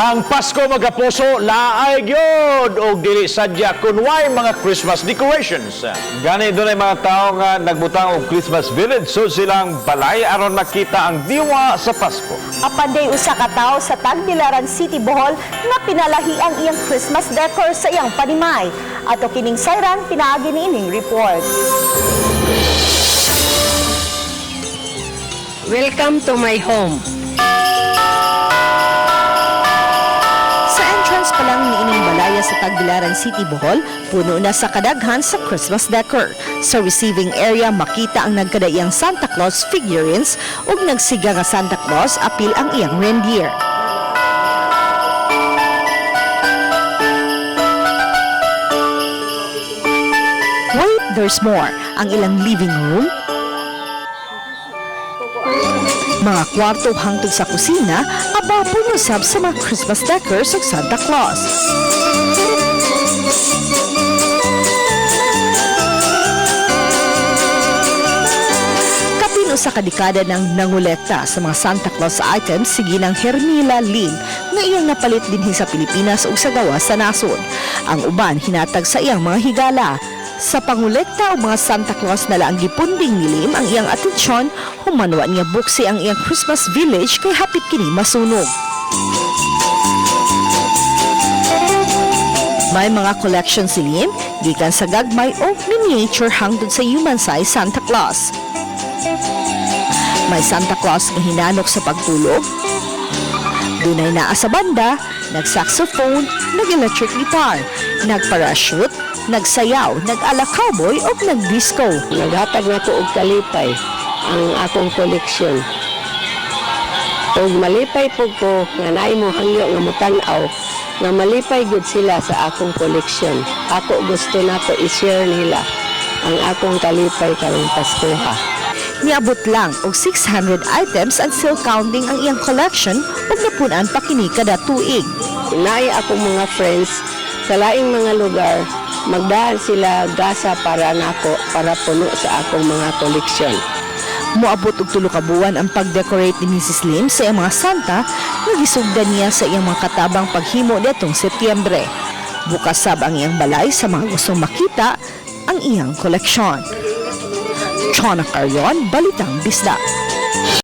Ang Pasko, mga kapuso, laay gyud og dili sadya kun way mga Christmas decorations. Gani dunay mga tao nga nagbutang og Christmas village sa silang balay aron makita ang diwa sa Pasko. Apan day usa ka tawo sa Tagbilaran City, Bohol nga pinalahi ang iyang Christmas decor sa iyang panimay. Ato kining sayran pinaagi niining report. Welcome to my home. Sa entrance pa lang niining balaya sa Tagbilaran City, Bohol, puno na sa kadaghan sa Christmas decor. Sa receiving area, makita ang nagkadaiyang Santa Claus figurines ug nagsiga nga Santa Claus apil ang iyang reindeer. Wait, there's more. Ang ilang living room, mga kwarto hangtod sa kusina, aba, puno sab sa mga Christmas decors ug Santa Claus. Kapin usa ka dekada nang nangolekta sa mga Santa Claus items si Ginang Hermila Lim nga iyang napalit dinhi sa Pilipinas ug sa gawas sa nasod. Ang uban hinatag sa iyang mga higala. Sa pangolekta og mga Santa Claus na lang gipunding ni Lim ang iyang atensyon human wa niya buksi ang iyang Christmas village kay hapit kini masunog. May mga collection si Lim gikan sa gagmay o miniature hangtod sa human size Santa Claus. May Santa Claus nga hinanok sa pagtulog. Dunay naa sa banda, nag-saxophone, nag-electric guitar, nag-parachute, nagsayaw, nag-ala cowboy o nag-disco. Naghatag nako og kalipay ang akong koleksyon. Ug malipay pud ko nga naay mo hangyo nga motan-aw nga malipay gud sila sa akong koleksyon. Ako gusto nako i-share nila ang akong kalipay karong Paskoha. Niabot lang og 600 items and still counting ang iyang collection ug napun-an pa kini kada tuig. Naay akong mga friends sa laing mga lugar, magdaan sila gasa para nako para puno sa akong mga koleksyon. Moabot og 3 ka buwan ang pag-decorate ni Mrs. Lim sa iyang mga Santa nga gisugdan niya sa iyang mga katabang paghimo nitong Setyembre. Bukas sab ang iyang balay sa mga gustong makita ang iyang koleksyon. Chona Carrion, Balitang Bisdak.